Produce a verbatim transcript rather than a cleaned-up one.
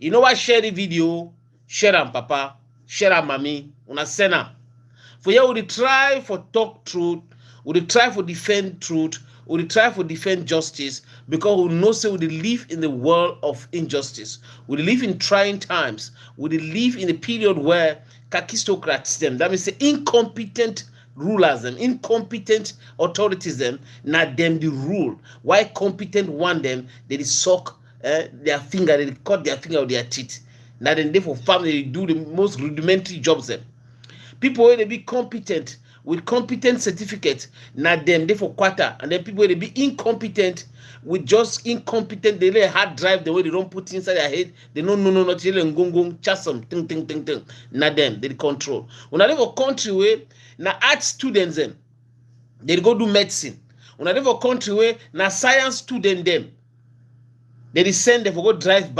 You know what? Share the video, share am, papa, share am, mami, una send am. For here, we dey try for talk truth, we dey try for defend truth, we dey try for defend justice, because we know say we dey live in the world of injustice. We dey live in trying times. We dey live in a period where kakistocrats dem, that means say incompetent rulers dem, incompetent authorities dem, na dem dey rule. Why competent one dem, they dey suck eh, their finger, they dey cut their finger with their teeth. Na dem dey for farm, they dey do the most rudimentary jobs dem. People wey dey be competent with competent certificate, na dem dey for quarter, and then people wey dey be incompetent with just incompetent, dey like hard drive, the way they don put inside their head, they no know no nothing, they ngongong, chasm, ting ting ting ting. Na dem dey control. Una dey for country wey na art students dem, they dey go do medicine. Una dey for country wey na science student dem, they dey send them for go drive